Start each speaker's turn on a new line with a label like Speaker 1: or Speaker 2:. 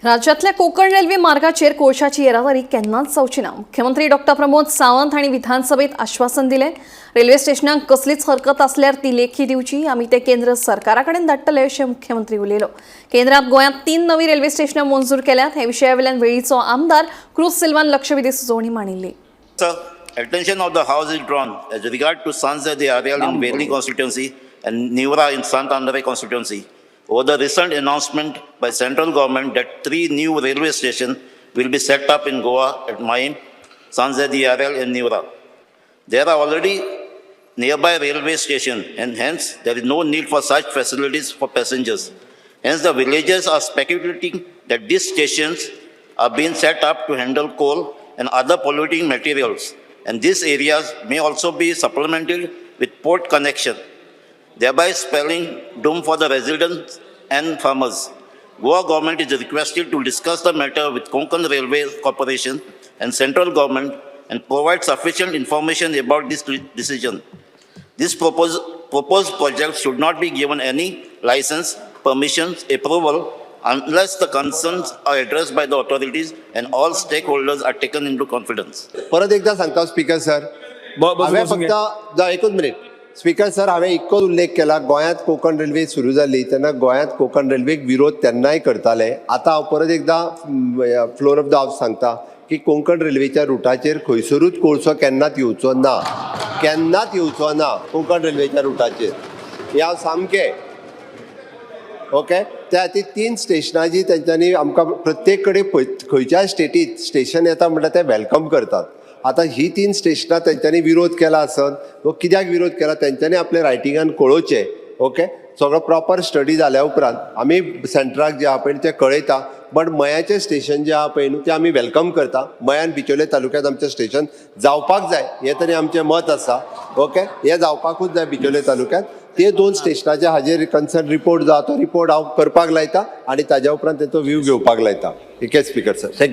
Speaker 1: राज्यातल्या कोकण रेल्वे मार्गाचेर कोळशाची येरादारी केन्नाच जावची ना. मुख्यमंत्री डॉक्टर प्रमोद सावंत हांणी विधानसभेत आश्वासन दिलें. रेल्वे स्टेशनाक कसलीच हरकत आसल्यार ती लेखी दिवची, आमी ते केंद्र सरकारा कडेन धाडटले अशें मुख्यमंत्री उलयलो. केंद्रात गोंयांत 3 नवी रेल्वे स्टेशनां मंजूर केल्यात. हे विशया वयल्यान वेळीचो आमदार क्रूज सिल्वान लक्षवेधी सुचोवणी मांडिल्ली.
Speaker 2: Sir, attention of the House is drawn as regard to Sanze de Areal in Veli constituency and Nivra in Sant Andre constituency over the recent announcement by central government that 3 new railway stations will be set up in Goa at Mahim, Sanze de Areal and Nivra. There are already nearby railway station and hence there is no need for such facilities for passengers. Hence, the villagers are speculating that these stations are being set up to handle coal and other polluting materials, and these areas may also be supplemented with port connection, thereby spelling doom for the residents and farmers. Goa government is requested to discuss the matter with Konkan Railway Corporation and central government and provide sufficient information about this decision. This proposed project should not be given any license, permissions, approval unless the concerns are addressed by the authorities and all stakeholders are taken into confidence.
Speaker 3: परत एकदा सांगता speaker sir. हांवें
Speaker 4: बसून घे.
Speaker 3: फक्त एकूच minute speaker sir. हांवें इतकोच उल्लेख केला, गोंयांत कोंकण रेल्वे सुरू जाली तेन्ना गोंयांत कोंकण रेल्वेक विरोध तेन्नाय करताले. आतां हांव परत एकदां फ्लोर ऑफ the house सांगता की कोंकण रेल्वेच्या रुटाचेर खंयसरूच कोळसो केन्नाच येवचो ना, केन्नाच येवचो ना कोंकण रेल्वेच्या रुटाचेर. हें हांव सामकें ओके. त्या खातीर 3 स्टेशनां जी तेंच्यांनी आमकां प्रत्येक कडेन खंयच्याय स्टेटीत स्टेशन येता म्हणल्यार ते welcome करतात. आतां ही 3 स्टेशनां तेंच्यांनी विरोध केला आसत, वो कित्याक विरोध केला तेंच्यांनी आपल्या रायटिंगान कळोवचें. ओके, सगळो प्रॉपर स्टडी जाल्या उपरांत आमी सेंट्राक जे आहा पळय ते कळयता. बट मयाचें स्टेशन जें आहा पळय न्हू तें आमी welcome करता. मयान बिचोले तालुक्यांत आमचें स्टेशन जावपाक जाय हें तरी आमचें मत आसा. ओके, हें जावपाकूच जाय बिचोले तालुक्यांत. ते 2 स्टेशनाचे हाजेर कन्सर्न रिपोर्ट जो आहा तो रिपोर्ट हांव करपाक लायता आनी ताज्या उपरांत तेचो व्यू घेवपाक लायता. ठीक आहे स्पीकर सर, thank you.